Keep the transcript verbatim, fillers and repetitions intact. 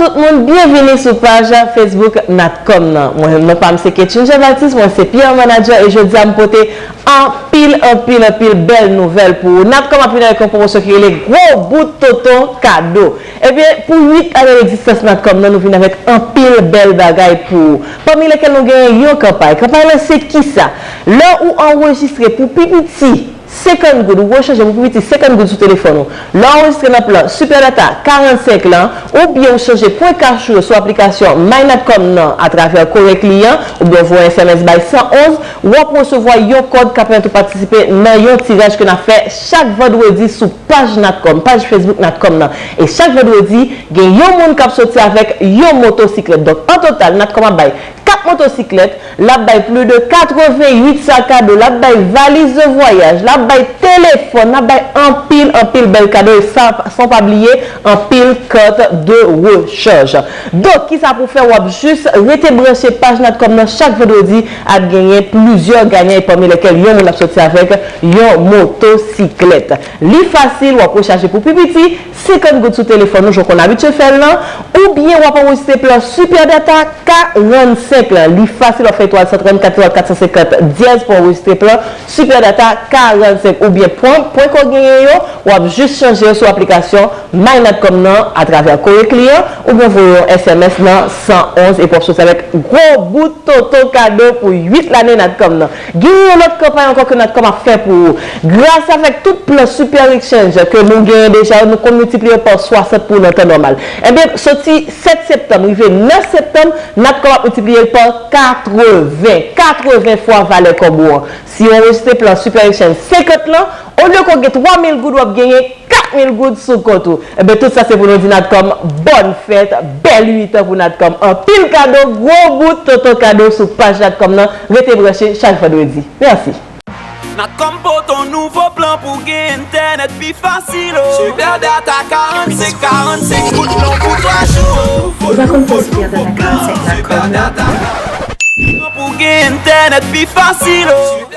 Tout moun, byenvini sou paj Facebook Natcom nan. Mwen, non pa m se Ketchin Jean Baptiste, mwen se P R Manager e jodi a m pote anpil, anpil, anpil bèl nouvèl pou ou. Natcom ap vin avèk yon pwomosyon ki rele Gwo Bout Tonton Kado. Ebyen, pou uit ane egzistans Natcom nan, nou vin avèk anpil bèl bagay pou ou. Pami lekel nou genyen yon kanpay. Kanpay lan se kisa? Lè ou anrejistre pou pi piti senkant goud, ou rechanje pou pi piti senkant goud sou telefòn ou. Lè w anrejistre nan plan Super Data karannsenk lan, oubyen ou chanje pwen kach ou yo sou aplikasyon My Natcom nan atravè kore kliyan, oubyen w voye S M S bay san onz, w ap resevwa yon kòd k ap pèmèt ou patisipe nan yon tiraj ke n ap fè chak vandredi sou paj Natcom, paj Facebook Natcom nan. E chak vandredi, gen yon moun k ap soti avèk yon motosiklèt. Donk, an total, Natcom ap bay kat motosiklèt, l ap bay plis de katreven uit sak a do, l ap bay valiz de vwayaj, l ap bay telefòn, l ap bay anpil, anpil bèl kado, e sa, san pa bliye, anpil kart de rechaj. Donk, kisa pou fè? W ap jis rete branche paj Natcom nan chak vandredi, ap genyen plizyè ganyan, e pami lekel yon moun ap soti avèk yon motosiklèt. Li fasil, w ap rechaje pou pi piti senkant goud sou telefòn ou, jan w konn abitye fè l lan, oubyen w ap anrejistre plan Super Data karannsenk lan. Li fasil, w ap fè etwal san trannkat, etwal kat san senkant dyèz pou anrejistre plan Super Data karannsenk, oubyen pwen, pwen ke w genyen yo, w ap jis chanje yo sou aplikasyon My Natcom nan atravè kore kliyan, oubyen voye yon S M S nan san onz, epi w ap soti avèk gwo bout tonton kado pou uit lane Natcom nan. Gen yon lòt kanpay ankò ke Natcom ap fè pou ou. Gras avèk tout plan Super Exchange ke nou genyen deja yo, nou konn miltipliye yo pa swasant pou ou nan tan nòmal. Ebyen, soti sèt septanm rive nèf septanm, Natcom ap miltipliye l pa katreven. Katreven fwa valè kòb ou an. Si w anrejistre plan Super Exchange senkant lan, olye ke w gen twa mil goud, w ap genyen kat mil goud sou kont ou. Ebyen, tout sa se pou nou di Natcom bòn fèt, bèl uit an pou Natcom. Anpil kado, gwo bout tonton kado sou paj Natcom nan. Rete branche chak vandredi. Mèsi. Natcom pote yon nouvo plan pou gen entènèt pi fasil, o. Super Data karannsenk, karannsenk goud lan pou twa jou. Ou pa konn fè Super Data karannsenk Natcom nan? Pou gen entènèt pi fasil, o.